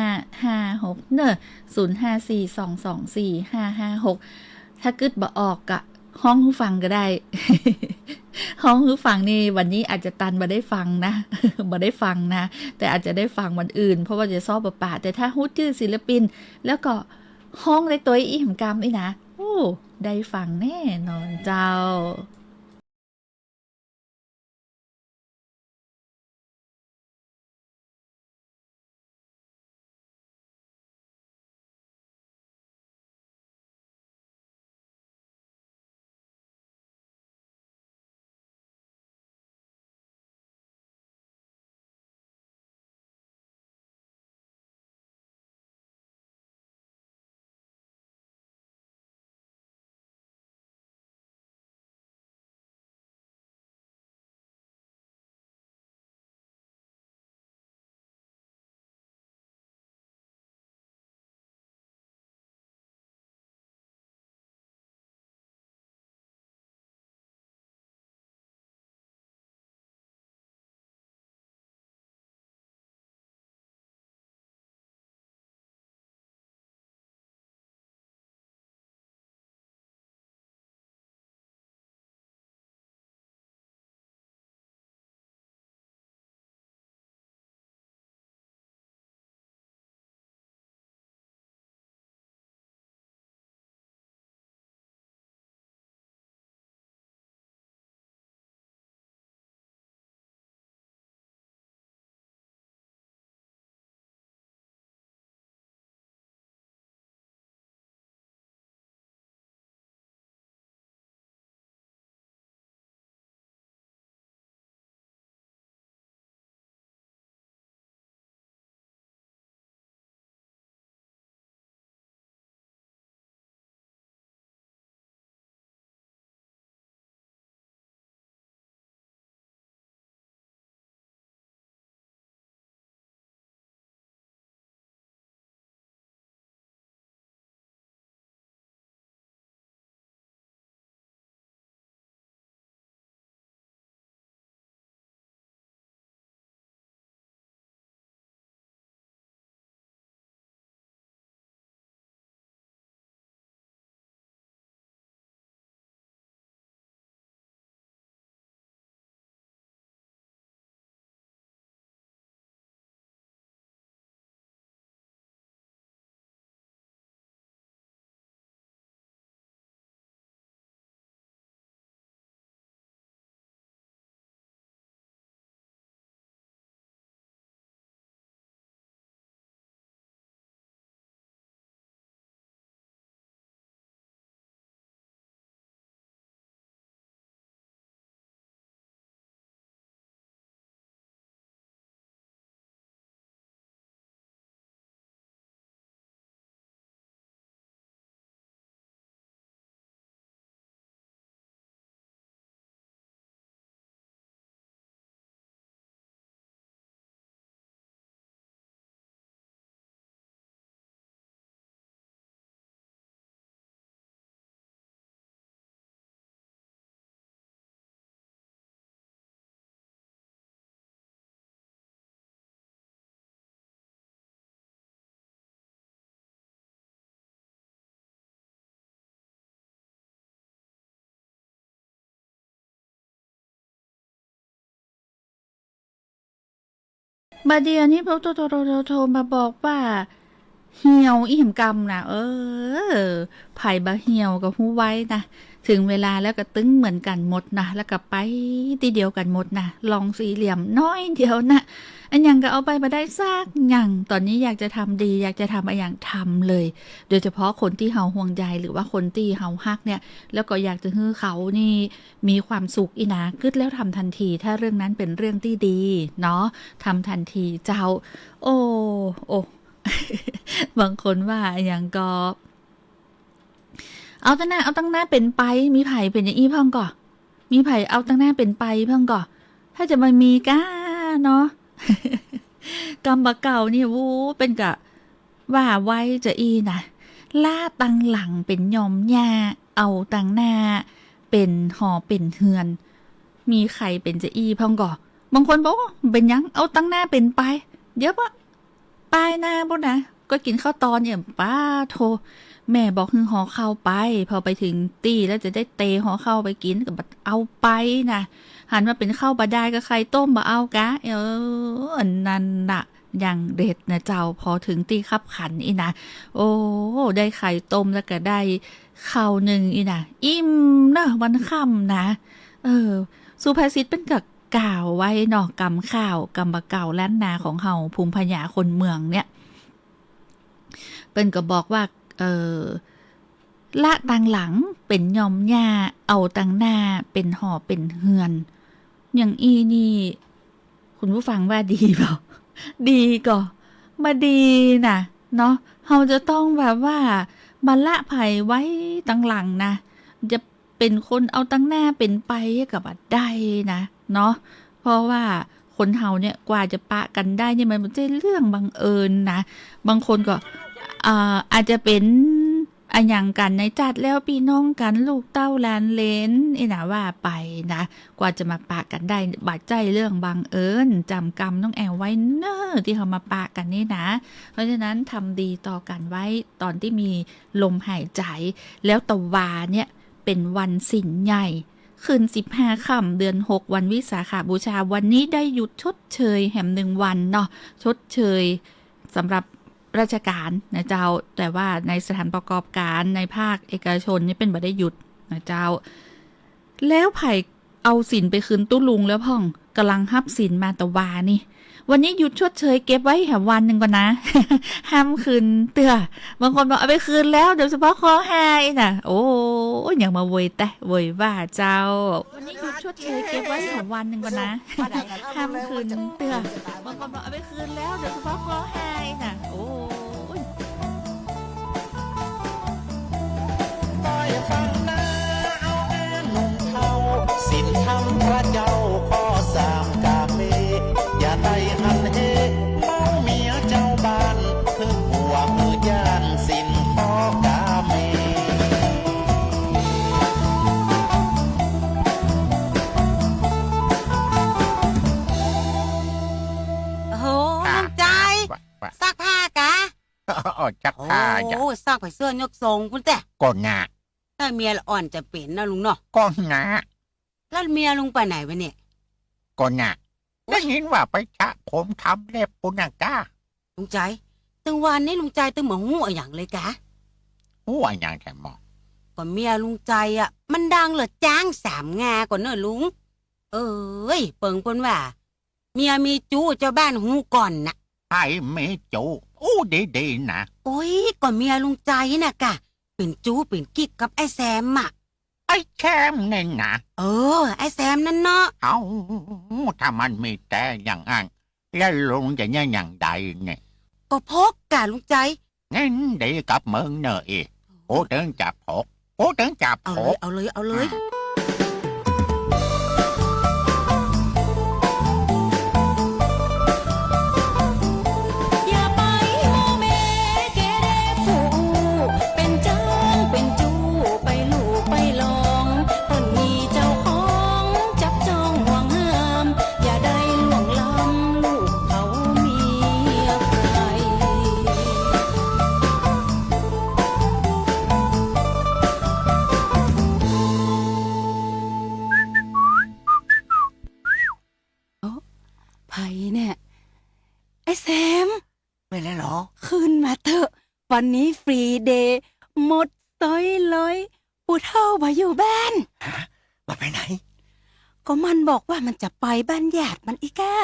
ห้าหก เนอะ ศูนย์ห้าสี่ สองสองสี่ ห้าห้าหก ถ้ากึ๊ดบ่ออกก็ฮ้องหื้อฟังก็ได้ ฮ้องหื้อฟังนี่วันนี้อาจจะตันบ่ได้ฟังนะ บ่ได้ฟังนะ แต่อาจจะได้ฟังวันอื่น เพราะว่าจะซ้อปะปะ แต่ถ้าฮู้จื้อศิลปิน แล้วก็ฮ้องได้ตวยอี้หำกำอี้นะ โอ้ ได้ฟังแน่นอนเจ้า บ่าเดี่ยวนี้โทร โทร โทร โทร โทรมาบอกว่า เหี่ยวอี้แหมกำนะ เออ ใผบ่าเหี่ยวก็ฮู้ไว้นะ เถิงเวลาแล้วก็ตึงเหมือนกั๋นหมดนะ แล้วก็ไปตี้เดียวกั๋นหมดนะ ร่องสี่เหลี่ยมน้อยเดียวนะ อะหยังก็เอาไปบ่ได้สักอย่าง ต๋อนนี้อยากจะทำดี อยากจะทำอะหยังทำเลย โดยเฉพาะคนตี้เฮาห่วงใย หรือว่าคนตี้เฮาฮักเนี่ย แล้วก็อยากจะหื้อเขานี่มีความสุขอี้นะ กึ๊ดแล้วทำทันที ถ้าเรื่องนั้นเป๋นเรื่องตี้ดีเนาะ ทำทันทีเจ้า โอ้ โอ้ บางคนว่าอะหยังก็ เอาตังหน้า เอาตังหน้าเป๋นไป มีใผเป๋นอย่างอี้พ่องก่อ มีใผเอาตังหน้าเป๋นไปพ่องก่อ ถ้าจะบ่มีก้าเนาะ กำบ่าเก่านี่ โอ้ เปิ้นก็ว่าไว้จะอี้นะ ละตังหลังเป๋นหย่อมหญ้า เอาตังหน้าเป๋นหอเป๋นเฮือน มีใผเป๋นจะอี้พ่องก่อ บางคนบอกว่า เป๋นหยัง เอาตังหน้าเป๋นไป เดี๋ยวปะ ปายหน้าปู้นนะ ก็กิ๋นข้าวตอนเนี่ย ป๊าโธ่ แม่บอกหื้อห่อข้าวไป พอไปเถิงตี้แล้วจะได้เตะห่อข้าวไปกิ๋น ก็บ่เอาไปนะ หันมาเป๋นข้าวบ่าดายกับไข่ต้มบ่เอาก๊ะ เออ อันนั้นน่ะ อย่างเด็ดนะเจ้า พอเถิงตี้คับขันอี้นะ โอ้ ได้ไข่ต้มแล้วก็ได้ข้าวนึ่งอี้นะ อิ่มเนาะ วันค่ำนะ เออ สุภาษิตเปิ้นก็ กล่าวไว้เนาะ กำข้าว กำบ่าเก่าล้านนาของเฮา ภูมิปัญญาคนเมืองเนี่ย เปิ้นก็บอกว่า เอ่อ ละตังหลังเป๋นหย่อมหญ้า เอาตังหน้าเป๋นหอเป๋นเฮือน อย่างอี้นี่ คุณผู้ฟังว่าดีบ่ ดีก่อ บ่ดีนะ เนาะ เฮาจะต้องแบบว่า บ่ละใผไว้ตังหลังนะ จะ เป๋นคนเอาตังหน้าเป๋นไปก็บ่ได้นะ เนาะ เพราะว่าคนเฮาเนี่ยกว่าจะปะกั๋นได้เนี่ยมันบ่ใจ้เรื่องบังเอิญนะ บางคนก็ อ่า อาจจะเป๋นอะหยังกั๋นในจ๊าดแล้วปี้น้องกั๋น ลูกเต้าหลานเหลนอี้นะ ว่าไปนะ กว่าจะมาปะกั๋นได้ บ่ใจ้เรื่องบังเอิญ จ๋ำกำน้องแอวไว้เน่อ ตี้เฮามาปะกั๋นนี่นะ เพราะฉะนั้นทำดีต่อกั๋นไว้ต๋อนตี้มีลมหายใจ๋ แล้วตะวาเนี่ย เป๋นวันศีลใหญ่ ขึ้นสิบห้าค่ำ เดือนหก วันวิสาขบูชา วันนี้ได้หยุดชดเชยแหมหนึ่งวันเนาะ ชดเชยสำหรับราชก๋านนะเจ้า แต่ว่าในสถานประกอบก๋าน ในภาคเอกชนนี่เปิ้นบ่ได้หยุดนะเจ้า แล้วใผ เอาศีลไปคืนตุ๊ลุงแล้วพ่อง ก่ำลังฮับศีลมาตะวานี่ วันนี้หยุดชดเชย เก็บไว้แหมวันนึ่งก่อนนะ ห้ามคืนเตื้อ บางคนบอกเอาไปคืนแล้ว โดยเฉพาะข้อห้าอี้นะ โอ้ย ยังมาโวยแต๊โวยว่าเจ้า วันนี้หยุดชดเชย เก็บไว้แหมวันนึ่งก่อนนะ ห้ามคืนเตื้อ บางคนบอกเอาไปคืนแล้ว โดยเฉพาะข้อห้าอี้นะ โอ้ย ใต้ฝั่งนาเอาแน่หนุ่มเฒ่า ศีลธรรมพระเจ้าข้อสามกาเม อย่าได้หันเห มองเมียเจ้าบ้าน คือผัวคือจ้านศีลข้อกาเม โอ้โห ค่ะ ลุงใจ๋ ว่า ว่า ซักผ้ากะ อ๋อ ซักผ้าจ้ะ โอ้ ซักผ้าเสื้อยกทรงปู้นแต๊ ก่อนนะ ถ้าเมียละอ่อนจะเป๋นนะลุงเนาะ ก่อนนะ แล้วเมียลุงไปไหนวะเนี่ย ก่อนนะ โอ๊ย ได้ยินว่าไปสระผมทำเล็บปู้นนะก้า ลุงใจ๋ ตึงวานี้ลุงใจ๋ตึงบ่ฮู้อะหยังเลยกะ ฮู้อะหยังแต๊หมอ ก็เมียลุงใจ๋อะ มันดังเหลือจ๊างสามงาก่อเน่อลุง เอ้ย เปิงเปิ้นว่า เมียมีจู๊ เจ้าบ้านฮู้ก่อนน่ะ ใผมีจู๊ อู้ดีๆ นะ โอ๊ย ก็เมียลุงใจ๋น่ะกะ เป๋นจู๊เป๋นกิ๊กกับไอ้แซมอะ ไอ้แซมเนี่ยนะ เออ ไอ้แซมนั้นเนาะ เอ้า ถ้ามันมีแต๊อย่างอั้น แล้วลุงจะเยียะอย่างใดเนี่ย ก็พกกะลุงใจ๋ เน้นดีกับเมืองเน่ออีก กูตึงจะพก กูตึงจะพก เอาเลย เอาเลย เอาเลย อ่ะ อย่าไปโมเมเกเรฟู่ เป๋นจ๊างเป๋นจู๊ไปลู่ไปลอง เปิ้นมีเจ้าของจับจ้องห่วงห้าม อย่าได้ล่วงล้ำลูกเขาเมียใผ วันนี้ฟรีเดย์ หมดซอยเลย ปู่เฒ่าบ่อยู่บ้าน ฮะ บ่าไปไหน ก็มันบอกว่ามันจะไปบ้านญาติมันอี้ก้า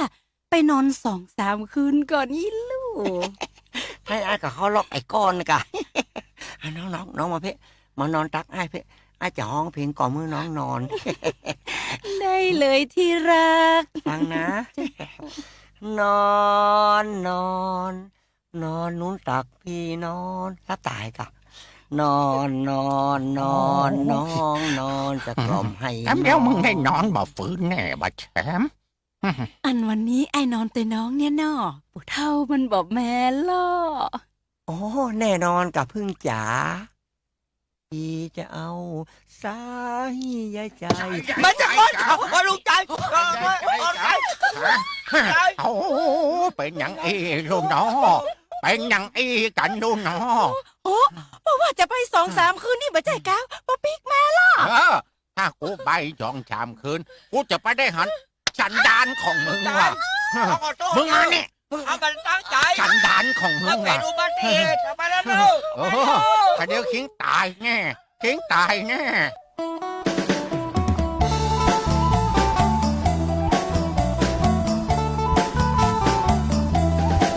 ไปนอนสองสามคืนก่อนอี้ลู่ ให้อ้ายกับเขาล็อกไอ้ก้อนกะ อ่ะน้องๆ น้องมาเพ่ มานอนตักอ้ายเพ่ อ้ายจะฮ้องเพลงกล่อมหื้อน้องนอน ได้เลยที่รัก ฟังนะ นอน นอน นอนนุ้นตักพี่นอน หลับต๋าก่ะ นอน นอน นอน โอ้ น้องนอน จะกล่อมหื้อ แชมป์ เดี๋ยวมึงได้นอนบ่าฟื้นแน่บ่าแชมป์ อันวันนี้อ้ายนอนตวยน้องเนี่ยน้อ ปู่เฒ่ามันบ่แม่นลอ โอ้ แน่นอนก่ะผึ้งจ๋า พี่จะเอาสาใยใจ๋ มันจะก้อนเขา เอาลูกจ๋า เอาลูกจ๋า ฮะ เอ้า เป๋นหยังอี้ลูกน้อง เป๋นหยังอี้กั๋นลูกน้อง โอ้ บ่าว่าจะไปสองสามคืนนี่บ่ใจ้ก๊าว บ่ปิ๊กมาลอ เออ ถ้ากูไปสองสามคืน กูจะไปได้หันสันดานของมึงว่ะ ขอโทษ มึงมานี่ เอามันตั้งใจ๋ สันดานของมึงว่ะ มันเป๋นอุบัติเหตุ เอาไปแล้วลูก โอ้โห ไปแล้ว แต่เดี๋ยวคิงต๋ายแน่ คิงต๋ายแน่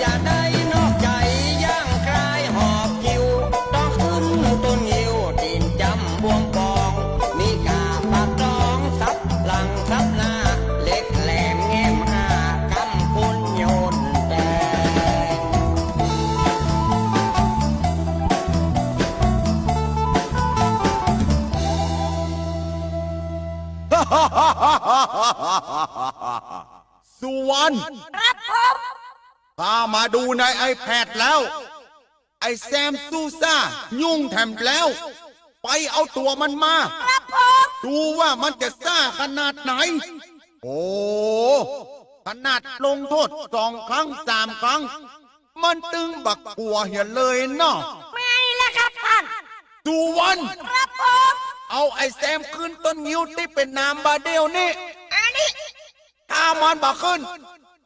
อย่าได้นอกใจ๋ย่างคลายหอบหิ้ว ต้องขึ้นต้นงิ้ว ตี๋นจ้ำบ่วงปอง มีก้าปากตอง สับหลังสับหน้า เหล็กแหลมแง่มห้า กำปุ้นโยนแตง สุวรรณ ครับผม ข้ามาดูในไอแพดแล้ว ไอ้แซมซู่ซ่า ยุ่งแถมแล้ว ไปเอาตั๋วมันมา ครับผม ดูว่ามันจะซ่าขนาดไหน โอ้ ขนาดลงโทษสองครั้งสามครั้ง มันตึงบ่กั๋วเหียเลยเนาะ ไม่ละครับท่าน สุวรรณ ครับผม เอาไอ้แซมขึ้นต้นงิ้วตี้เป๋นหนามบ่าเดี่ยวนี้ อันนี้ ถ้ามันบ่ขึ้น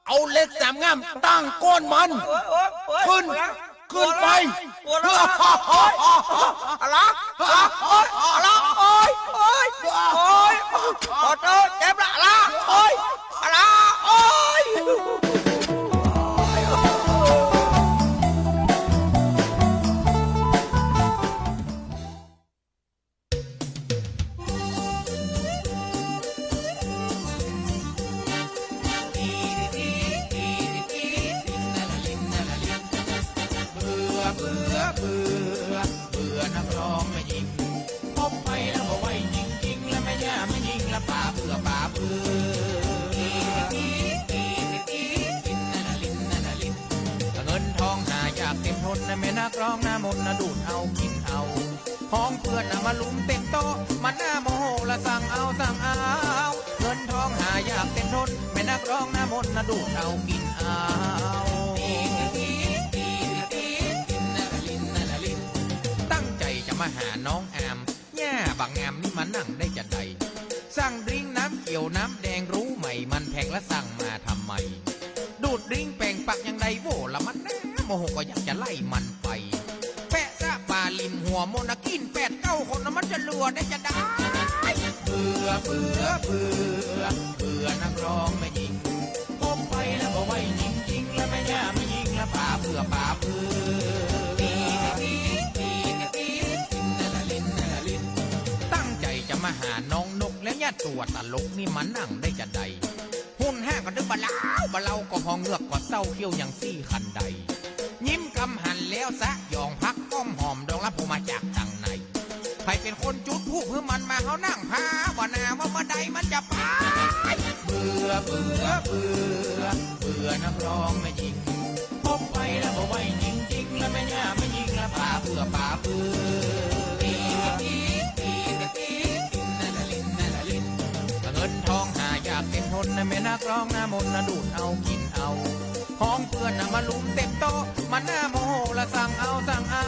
เอาเหล็กสามง่ามตั้งก้นมัน โอ๊ย โอ๊ย โอ๊ย ขึ้น หัวละ ขึ้นไป หัวละ โอ๊ย อะละ อะละ โอ๊ย อะละ โอ๊ย โอ๊ย โอ๊ย ขอโทษ เจ็บละ อะละ โอ๊ย อะละ โอ๊ย เบื่อ เบื่อ เบื่อ เบื่อนักร้องแม่ญิง คบไปแล้วบ่ไหวจริงๆ แล้วแม่ย่าแม่ญิงละป๋าเบื่อ ป๋าเบื่อ เงินทองหายากเต็มทนนะ แม่นักร้องหน้ามนต์นะดูดเอากินเอา ของเปื้อนน่ะมาลุมเต็มโต๊ะ มันน่าโมโหละสั่งเอาสั่งเอา เงินทองหายากเต็มทน แม่นักร้องหน้ามนต์น่ะดูดเอากินเอา ตั้งใจ๋จะมาหาน้องอาม เนี่ยบ่างามนี่มานั่งได้จาใด สั่งดริงก์น้ำเขียวน้ำแดงรู้ไหม มันแพงและสั่งมาทำไม ดูดดริงก์แปงปักอย่างใดโว้ละมันน่าโมโหก็อยากจะไล่มันไป แปะซะป่าลิ่มหัวมนต์นะกิ๋นแปดเก้าคนนะมันจะเหลือได้จาใด เบื่อ เบื่อ เบื่อ เบื่อนักร้องแม่ญิง คบไปแล้วบ่ไหวจริงๆ แล้วแม่ย่าแม่ญิงละป๋าเบื่อ ป๋าเบื่อ ตั้งใจ๋จะมาหาน้องนก แล้วเนี่ยตั๋วตลกนี่มานั่งได้จาใด หุ่นห้างก็นึกบ่าลาว บ่าลาวก็พอเหงือกก็เศร้า เขี้ยวยังซี้คันได ยิ้มกำหันแล้วสยอง พักก้มหอมดอง ละโผล่มาจากตังไหน ใผเป๋นคนจุดธูปหื้อมันมา เฮานั่งภาวนาว่าเมื่อใดมันจะไป เบื่อ เบื่อ เบื่อ เบื่อนักร้องแม่ญิง คบไปแล้วบ่ไหวจริงๆ แล้วแม่ย่าแม่ญิงละป๋าเบื่อ ป๋าเบื่อ เงินทองหายากเต็มทนนะ แม่นักร้องหน้ามนต์นะดูดเอากินเอา ของเปื้อนน่ะมาลุมเต็มโต๊ะ มันน่าโมโหละสั่งเอาสั่งเอา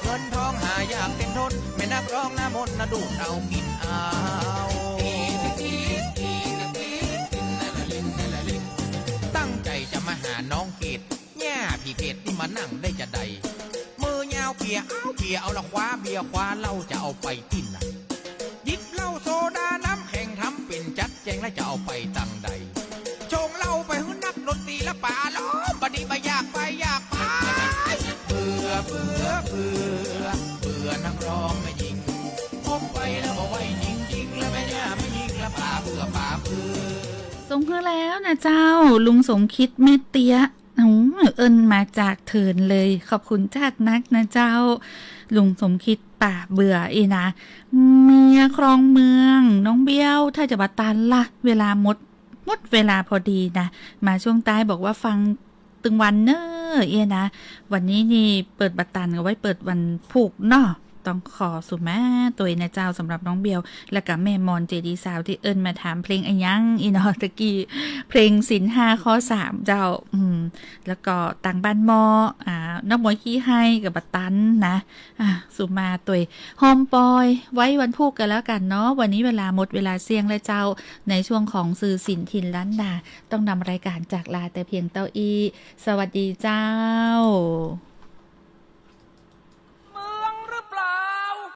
เงินทองหายากเต็มทน แม่นักร้องหน้ามนต์นะดูดเอากินเอา ตั้งใจ๋จะมาหาน้องเกด เนี่ยพี่เกดนี่มานั่งได้จาใด มือยาว เบียร์เอา เบียร์เอาละ คว้าเบียร์คว้าเหล้าจะเอาไปตี้ไหน หยิบเหล้าโซดาน้ำแข็งทำเป๋นจัดแจงแล้วจะเอาไปตังใด ชงเหล้าไปหื้อนักดนตรีละป๋าล้อม บ่ดีบ่อยากไปอยากไป เบื่อ เบื่อ เบื่อ เบื่อนักร้องแม่ญิง คบไปแล้วบ่ไหวจริงๆ แล้วแม่ย่าแม่ญิงละป๋าเบื่อป๋าเบื่อ ส่งหื้อแล้วนะเจ้า ลุงสมคิด แม่เตี้ย อืม เอิ้นมาจากเถินเลย ขอบคุณจาดนักนะเจ้า ลุงสมคิด ป๋าเบื่ออี้นะ เมียครองเมือง น้องเบี้ยว ถ้าจะบ่ตันละ เวลาหมด หมดเวลาพอดีนะ มาช่วงใต้บอกว่าฟังตึงวันเน้อเอี้ยนะ วันนี้นี่เปิดบ่ตัน เอาไว้เปิดวันพูกเนาะ ต้องขอสุมาตวยนะเจ้า สำหรับน้องเบี้ยว และก็แม่มอนเจดีซาวด์ตี้เอิ้นมาถามเพลงอะหยังอี้เนาะ ตะกี้เพลงศีลห้าข้อสามเจ้า อืม แล้วก็ตังบ้านหม้อ อ่า นักมวยขี้ไห้กับบ่ตันนะ อ่ะ สุมาตวย ฮอมปอย ไว้วันพูกก็แล้วกั๋นเนาะ วันนี้เวลาหมดเวลาเสี้ยงแล้วเจ้า ในช่วงของสื่อสินถิ่นล้านนา ต้องนำรายการจากลาแต่เพียงเต้าอี้ สวัสดีเจ้า